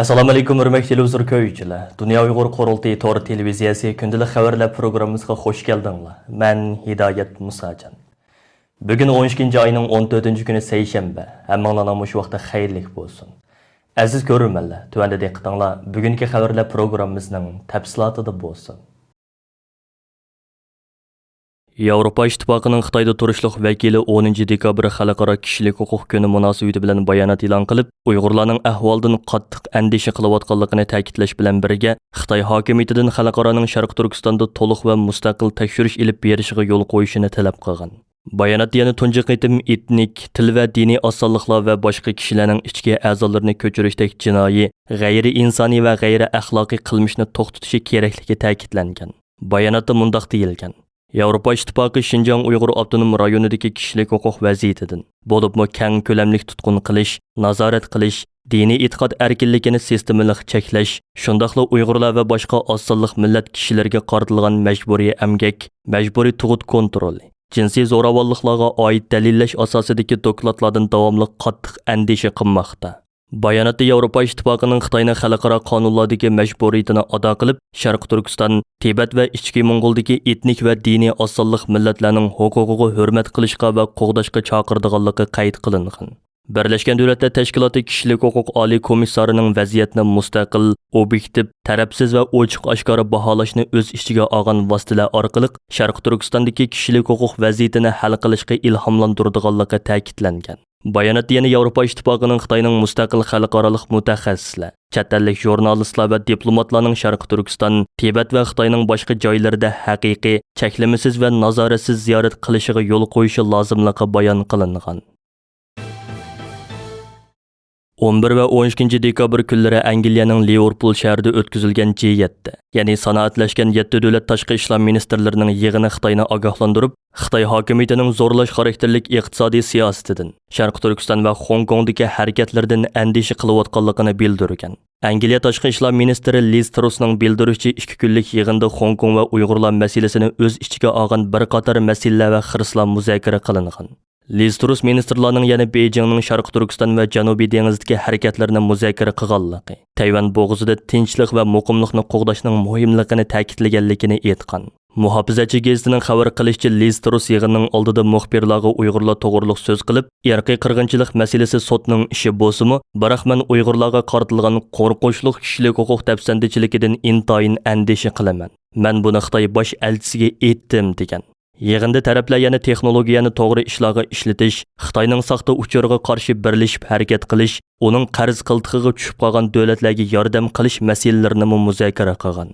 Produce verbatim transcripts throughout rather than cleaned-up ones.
ئەسسالامۇئەلەيكۇم، ھۆرمەتلىك تېلېۋىزور كۆرگۈچىلەر. دۇنيا ئۇيغۇر قۇرۇلتىيى تور تېلېۋىزىيەسى كۈندىلىك خەۋەرلەر پروگراممىسىغا خوش كەلدىڭلار. مەن ھىدايەت مۇساجان. بۈگۈن ئون ئىككىنچى ئاينىڭ ئون تۆتىنچى كۈنى سەيشەنبە. ھەممىڭلارنىڭ مۇشۇ ۋاقتى خەيرلىك بولسۇن. ئەزىز كۆرۈرمەنلەر، تۆۋەندە دىققىتىڭلار بۈگۈنكى خەۋەرلەر پروگراممىسىنىڭ تەپسىلاتىدا بولسۇن. ياۋروپا ئىتتىپاقىنىڭ خىتايدا تۇرۇشلۇق ۋەكىلى ئونىنچى دېكابىر خەلقئارا كىشىلىك ھوقۇق كۈنى مۇناسىۋىتى بىلەن بايانات ئېلان قىلىپ، ئۇيغۇرلارنىڭ ئەھۋالىدىن قاتتىق ئەندىشە قىلىۋاتقانلىقىنى تەكىتلەش بىلەن بىرگە، خىتاي ھاكىمىيىتىدىن خەلقئارانىڭ شەرقىي تۈركىستاندا تولۇق ۋە مۇستەقىل تەكشۈرۈش ئېلىپ بېرىشىغا يول قويۇشىنى تەلەپ قىلغان. باياناتتا يەنە تۇنجى قېتىم ئېتنىك، تىل ۋە دىنىي ئازسانلىقلار ۋە باشقا كىشىلەرنىڭ ئىچكى ئەزالىرىنى كۆچۈرۈشتەك جىنايى، غەيرىي ئىنسانىي ۋە غەيرىي ئەخلاقىي قىلمىشنى توختىتىشى كېرەكلىكى تەكىتلەنگەن. باياناتتا مۇنداق دېيىلگەن: ياۋروپا ئىتتىپاقى شىنجاڭ ئۇيغۇر ئاپتونوم رايونىدىكى كىشىلىك ھوقۇق ۋەزىيىتىدىن، بولۇپمۇ كەڭ كۆلەملىك تۇتقۇن قىلىش، نازارەت قىلىش، دىنىي ئېتىقاد ئەركىنلىكىنى سىستېمىلىق چەكلەش، شۇنداقلا ئۇيغۇرلار ۋە باشقا ئاز سانلىق مىللەت كىشىلىرىگە قارىتىلغان مەجبۇرىي ئەمگەك، مەجبۇرىي تۇغۇت كونترولى، جىنسىي زوراۋانلىقلارغا ئائىت دەلىللەش ئاساسىدىكى دوكلاتلاردىن داۋاملىق قاتتىق ئەندىشە قىلماقتا. باياناتتا ياۋروپا ئىتتىپاقىنىڭ خىتاينىڭ خەلقئارا قانۇنلاردىكى مەجبۇرىيىتىنى ئادا قىلىپ، شەرقىي تۈركىستان، تىبەت ۋە ئىچكى موڭغۇلدىكى ئېتنىك ۋە دىنىي ئاز سانلىق مىللەتلەرنىڭ ھوقۇقىغا ھۆرمەت قىلىشقا ۋە قوغداشقا چاقىرىدىغانلىقى قەيت قىلىنغان. بىرلەشكەن دۆلەتلەر تەشكىلاتى كىشىلىك ھوقۇق ئالىي كومىسسارىنىڭ ۋەزىيەتنى مۇستەقىل، ئوبيېكتىپ، تەرەپسىز ۋە ئوچۇق ئاشكارا باھالاشنى ئۆز ئىچىگە ئالغان ۋاسىتىلەر ئارقىلىق شەرقىي تۈركىستاندىكى كىشىلىك ھوقۇق ۋەزىيىتىنى ھەل قىلىشقا ئىلھاملاندۇرىدىغانلىقى تەكىتلەنگەن. باياناتتا يەنە ياۋروپا ئىتتىپاقىنىڭ خىتاينىڭ مۇستەقىل خەلقئارالىق مۇتەخەسسىسلەر، چەت ئەللىك ژۇرنالىستلار ۋە دىپلوماتلارنىڭ شەرقىي تۈركىستان، تىبەت ۋە خىتاينىڭ باشقا جايلىرىدا ھەقىقىي، چەكلىمىسىز ۋە نازارەتسىز زىيارەت قىلىشىغا يول قويۇشى لازىملىقى بايان قىلىنغان. ئون بىر ۋە ئون ئىككىنچى دېكابىر كۈنلىرى ئەنگلىيەنىڭ لىۋېرپۇل شەھىرىدە ئۆتكۈزۈلگەن جى يەتتە، يەنى سانائەتلەشكەن يەتتە دۆلەت تاشقى ئىشلار مىنىستىرلىرىنىڭ يىغىنى خىتاينى ئاگاھلاندۇرۇپ، خىتاي ھاكىمىيىتىنىڭ زورلاش خاراكتېرلىك ئىقتىسادىي سىياسىتىدىن، شەرقىي تۈركىستان ۋە خوڭكوڭدىكى ھەرىكەتلىرىدىن ئەندىشە قىلىۋاتقانلىقىنى بىلدۈرگەن. ئەنگلىيە تاشقى ئىشلار مىنىستىرى لىز ترۇسنىڭ بىلدۈرۈشىچە، ئىككى كۈنلۈك يىغىندا خوڭكوڭ ۋە ئۇيغۇرلار مەسىلىسىنى ئۆز ئىچىگە ئالغان بىر قاتار مەسىلىلەر ۋە خىرىسلار مۇزاكىرە قىلىنغان. لىز ترۇس مىنىستىرلارنىڭ يەنە بېيجىڭنىڭ شەرقىي تۈركىستان ۋە جەنۇبىي دېڭىزدىكى ھەرىكەتلىرىنى مۇزاكىرە قىلغانلىقى، تەيۋەن بوغۇزىدا تىنچلىق ۋە مۇقىملىقنى قوغداشنىڭ مۇھىملىقىنى تەكىتلىگەنلىكىنى ئېيتقان. مۇھاپىزەتچى گېزىتىنىڭ خەۋەر قىلىشىچە، لىز ترۇس يىغىننىڭ ئالدىدا مۇخبىرلارغا ئۇيغۇرلار توغرۇلۇق سۆز قىلىپ، ئىرقىي قىرغىنچىلىق مەسىلىسى سوتنىڭ ئىشى بولسىمۇ، بىراق مەن ئۇيغۇرلارغا قارىتىلغان قورقۇنچلۇق كىشىلىك ھوقۇق دەپسەندىچىلىكىدىن ئىنتايىن ئەندىشە قىلىمەن. مەن بۇنى خىتاي باش ئەلچىسىگە ئېيتتىم، دېگەن. يىغىندا تەرەپلەر يەنە تېخنولوگىيەنى توغرا ئىشلارغا ئىشلىتىش، خىتاينىڭ ساختا ئۇچۇرىغا قارشى بىرلىشىپ ھەرىكەت قىلىش، ئۇنىڭ قەرز قىلتىقىغا چۈشۈپ قالغان دۆلەتلەرگە ياردەم قىلىش مەسىلىلىرىنىمۇ مۇزاكىرە قىلغان.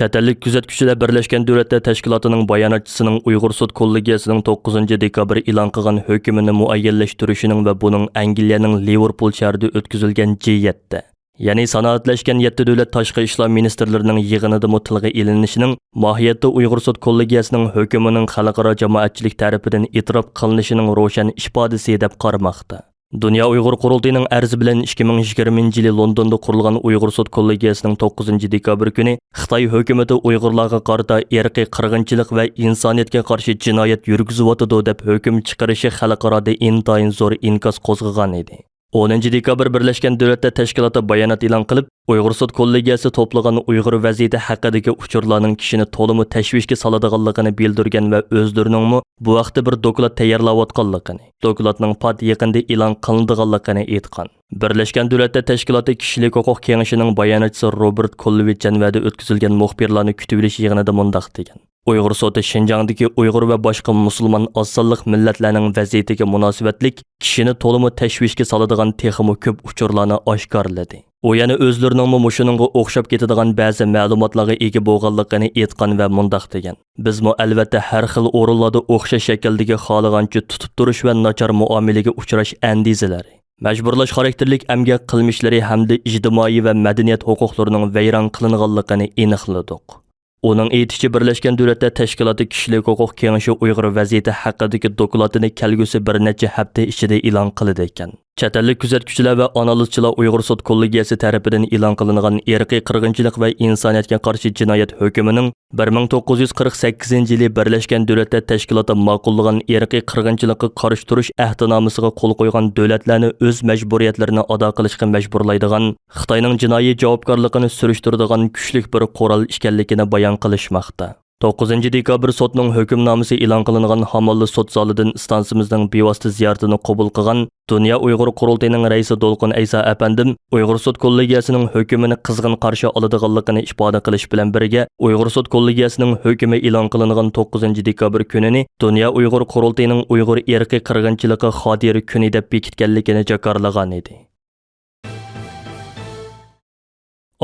چەت ئەللىك كۆزەتكۈچىلەر بىرلەشكەن دۆلەتلەر تەشكىلاتىنىڭ باياناتچىسىنىڭ ئۇيغۇر سوت كوللېگىيەسىنىڭ توققۇزىنچى دېكابىر ئېلان قىلغان ھۆكۈمىنى مۇئەييەنلەشتۈرۈشىنىڭ ۋە بۇنىڭ ئەنگلىيەنىڭ لىۋېرپۇل شەھىرىدە ئۆتكۈزۈلگەن جى يەتتە، يەنى سانائەتلەشكەن يەتتە دۆلەت تاشقى ئىشلار مىنىستىرلىرىنىڭ يىغىنىدىمۇ تىلغا ئېلىنىشىنىڭ ماھىيەتتە ئۇيغۇر سوت كوللېگىيەسىنىڭ ھۆكۈمىنىڭ خەلقئارا جامائەتچىلىك تەرىپىدىن ئېتىراپ قىلىنىشىنىڭ روشەن ئىپادىسى دەپ قارىماقتا. دۇنيا ئۇيغۇر قۇرۇلتىيىنىڭ ئەرزى بىلەن ئىككى مىڭ يىگىرمىنچى يىلى لوندوندا قۇرۇلغان ئۇيغۇر سوت كوللېگىيەسىنىڭ توققۇزىنچى دېكابىر كۈنى خىتاي ھۆكۈمىتى ئۇيغۇرلارغا قارىتا ئىرقىي قىرغىنچىلىق ۋە ئىنسانىيەتكە قارشى جىنايەت يۈرگۈزۈۋاتىدۇ دەپ ھۆكۈم چىقىرىشى خەلقئارادا ئىنتايىن زور ئىنكاس قوزغىغانىدى. ئونىنچى دېكابىر بىرلەشكەن دۆلەتلەر تەشكىلاتى بايانات ئېلان قىلىپ، ئۇيغۇر سوت كوللېگىيەسى توپلىغان ئۇيغۇر ۋەزىيىتى ھەققىدىكى ئۇچۇرلارنىڭ كىشىنى تولىمۇ تەشۋىشكە سالىدىغانلىقىنى بىلدۈرگەن ۋە ئۆزلىرىنىڭمۇ بۇ ھەقتە بىر دوكلات تەييارلاۋاتقانلىقىنى، دوكلاتنىڭ پات يېقىندا ئېلان قىلىنىدىغانلىقىنى ئېيتقان. بىرلەشكەن دۆلەتلەر تەشكىلاتى كىشىلىك ھوقۇق كېڭىشىنىڭ باياناتچىسى روبېرت كوللېۋىچ جەنۋەدە ئۆتكۈزۈلگەن مۇخبىرلارنى كۈتۈۋېلىش يىغىنىدا مۇنداق دېگەن: ئۇيغۇر سوتى شىنجاڭدىكى ئۇيغۇر ۋە باشقا مۇسۇلمان ئاز سانلىق مىللەتلەرنىڭ ۋەزىيىتىگە مۇناسىۋەتلىك كىشىنى تولىمۇ تەشۋىشكە سالىدىغان تېخىمۇ كۆپ ئۇچۇرلارنى ئاشكارىلىدى. ئۇ يەنە ئۆزلىرىنىڭمۇ مۇشۇنىڭغا ئوخشاپ كېتىدىغان بەزى مەلۇماتلارغا ئىگە بولغانلىقىنى ئېيتقان ۋە مۇنداق دېگەن: بىزمۇ ئەلۋەتتە ھەر خىل ئورۇنلاردا ئوخشاش شەكىلدىكى خالىغانچە تۇتۇپ تۇرۇش ۋە ناچار مۇئامىلىگە ئۇچراش ئەندىزىلىرى، مەجبۇرلاش خاراكتېرلىك ئەمگەك قىلمىشلىرى ھەمدە ئىجتىمائىي ۋە مەدەنىيەت ھوقۇقلىرىنىڭ ۋەيران قىلىنغانلىقىنى ئېنىقلىدۇق. ئۇنىڭ ئېيتىشىچە، بىرلەشكەن دۆلەتلەر تەشكىلاتى كىشىلىك ھوقۇق كېڭىشى ئۇيغۇر ۋەزىيىتى ھەققىدىكى دوكلاتىنى كەلگۈسى بىر نەچچە ھەپتە ئىچىدە ئېلان قىلىدىكەن. چەت ئەللىك كۆزەتكۈچىلەر ۋە ئانالىزچىلار ئۇيغۇر سوت كوللېگىيەسى تەرىپىدىن ئېلان قىلىنغان ئىرقىي قىرغىنچىلىق ۋە ئىنسانىيەتكە قارشى جىنايەت ھۆكمىنىڭ بىر مىڭ توققۇز يۈز قىرىق سەككىزىنچى يىلى بىرلەشكەن دۆلەتلەر تەشكىلاتى ماقۇللىغان ئىرقىي قىرغىنچىلىققا قارشى تۇرۇش ئەھدىنامىسىغا قول قويغان دۆلەتلەرنى ئۆز مەجبۇرىيەتلىرىنى ئادا قىلىشقا مەجبۇرلايدىغان، خىتاينىڭ جىنايى جاۋابكارلىقىنى سۈرۈشتۈرىدىغان كۈچلۈك بىر قورال ئىكەنلىكىنى بايان قىلىشماقتا. توققۇزىنچى دېكابىر سوتنىڭ ھۆكۈمنامىسى ئېلان قىلىنغان ھامانلا سوت زالىدىن ئىستانسىمىزنىڭ بىۋاسىتە زىيارىتىنى قوبۇل قىلغان دۇنيا ئۇيغۇر قۇرۇلتىيىنىڭ رەئىسى دولقۇن ئەيسا ئەپەندىم ئۇيغۇر سوت كوللېگىيەسىنىڭ ھۆكۈمىنى قىزغىن قارشى ئالىدىغانلىقىنى ئىپادە قىلىش بىلەن بىرگە، ئۇيغۇر سوت كوللېگىيەسىنىڭ ھۆكۈمى ئېلان قىلىنغان توققۇزىنچى دېكابىر كۈنىنى دۇنيا ئۇيغۇر قۇرۇلتىيىنىڭ ئۇيغۇر ئىرقىي قىرغىنچىلىقى خاتىرە كۈنى دەپ بېكىتكەنلىكىنى جاكارلىغان ئىدى.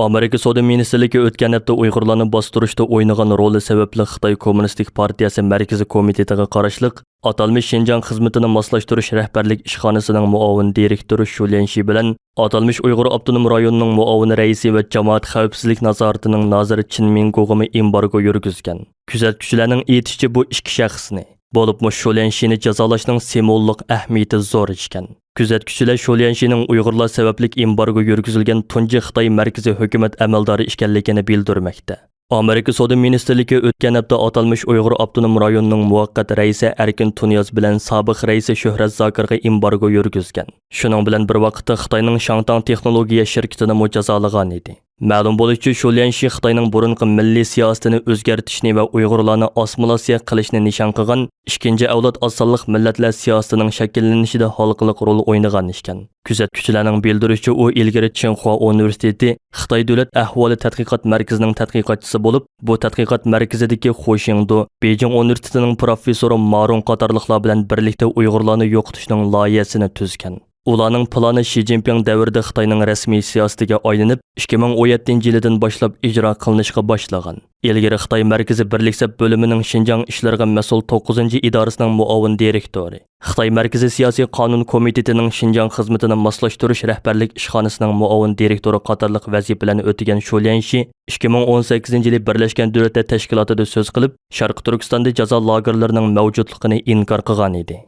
ئامېرىكا سودا مىنىستىرلىكى ئۆتكەن ھەپتە ئۇيغۇرلارنى باستۇرۇشتا ئوينىغان رولى سەۋەبلىك خىتاي كوممۇنىستىك پارتىيەسى مەركىزىي كومىتېتىغا قاراشلىق ئاتالمىش شىنجاڭ خىزمىتىنى ماسلاشتۇرۇش رەھبەرلىك ئىشخانىسىنىڭ مۇئاۋىن دىرېكتورى شۇ ليەنشى بىلەن ئاتالمىش ئۇيغۇر ئاپتونوم رايونىنىڭ مۇئاۋىن رەئىسى ۋە جامائەت خەۋپسىزلىك نازارىتىنىڭ نازىرى چېن مىنگوغىمۇ ئېمبارگو يۈرگۈزگەن. كۆزەتكۈچىلەرنىڭ ئېيتىشىچە، بۇ ئىككى شەخسنى، بولۇپمۇ شۇ ليەنشىنى جازالاشنىڭ سىمۋوللۇق ئەھمىيىتى زور ئىكەن. كۆزەتكۈچىلەر شۇ ليەنشىنىڭ ئۇيغۇرلار سەۋەبلىك ئېمبارگو يۈرگۈزۈلگەن تۇنجى خىتاي مەركىزىي ھۆكۈمەت ئەمەلدارى ئىكەنلىكىنى بىلدۈرمەكتە. ئامېرىكا سودا مىنىستىرلىكى ئۆتكەن ھەپتە ئاتالمىش ئۇيغۇر ئاپتونوم رايونىنىڭ مۇۋەققەت رەئىسى ئەركىن تۇنىياز بىلەن سابىق رەئىسى شۆھرەت زاكىرغا ئېمبارگو يۈرگۈزگەن. شۇنىڭ بىلەن بىر ۋاقىتتا خىتاينىڭ شاڭتاڭ تېخنولوگىيە شىركىتىنىمۇ جازالىغان ئىدى. مەلۇم بولۇشىچە، شۇ ليەنشى خىتاينىڭ بۇرۇنقى مىللىي سىياسىتىنى ئۆزگەرتىشنى ۋە ئۇيغۇرلارنى ئاسسىمىلياتسىيە قىلىشنى نىشان قىلغان ئىككىنچى ئەۋلاد ئاز سانلىق مىللەتلەر سىياسىتىنىڭ شەكىللىنىشىدە ھالقىلىق رول ئوينىغان ئىكەن. كۆزەتكۈچىلەرنىڭ بىلدۈرۈشىچە، ئۇ ئىلگىرى چىڭخۇا ئۇنىۋېرسىتېتى خىتاي دۆلەت ئەھۋالى تەتقىقات مەركىزىنىڭ تەتقىقاتچىسى بولۇپ، بۇ تەتقىقات مەركىزىدىكى خۇ شىڭدۇ، بېيجىڭ ئۇنىۋېرسىتېتىنىڭ پروفېسسورى ما رۇڭ قاتارلىقلار بىلەن بىرلىكتە ئۇيغۇرلارنى يوقىتىشنىڭ لايىھەسىنى تۈزگەن. ئۇلارنىڭ پىلانى شى جىنپىڭ دەۋرىدە خىتاينىڭ رەسمىي سىياسىتىگە ئايلىنىپ، ئىككى مىڭ ئون يەتتىنچى يىلىدىن باشلاپ ئىجرا قىلىنىشقا باشلىغان. ئىلگىرى خىتاي مەركىزىي بىرلىك سەپ بۆلۈمىنىڭ شىنجاڭ ئىشلىرىغا مەسئۇل توققۇزىنچى ئىدارىسىنىڭ مۇئاۋىن دىرېكتورى، خىتاي مەركىزىي سىياسىي قانۇن كومىتېتىنىڭ شىنجاڭ خىزمىتىنى ماسلاشتۇرۇش رەھبەرلىك ئىشخانىسىنىڭ مۇئاۋىن دىرېكتورى قاتارلىق ۋەزىپىلەرنى ئۆتىگەن شۇ ليەنشى ئىككى مىڭ ئون سەككىزىنچى يىلى بىرلەشكەن دۆلەتلەر تەشكىلاتىدا سۆز قىلىپ، شەرقىي تۈركىستاندا جازا لاگېرلىرىنىڭ مەۋجۇتلۇقىنى ئىنكار قىلغان ئىدى.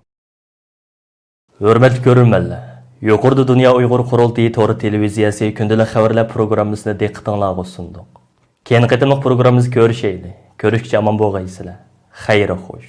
ھۆرمەتلىك كۆرۈرمەنلەر، يۇقىرىدا دۇنيا ئۇيغۇر قۇرۇلتىيى تور تېلېۋىزىيەسى كۈندىلىك خەۋەرلەر پروگراممىسىنى دىققىتىڭلارغا سۇندۇق. كېيىنكى قېتىملىق پروگراممىمىزدا كۆرۈشەيلى. كۆرۈشكىچە ئامان بولغايسىلەر. خەير خوش.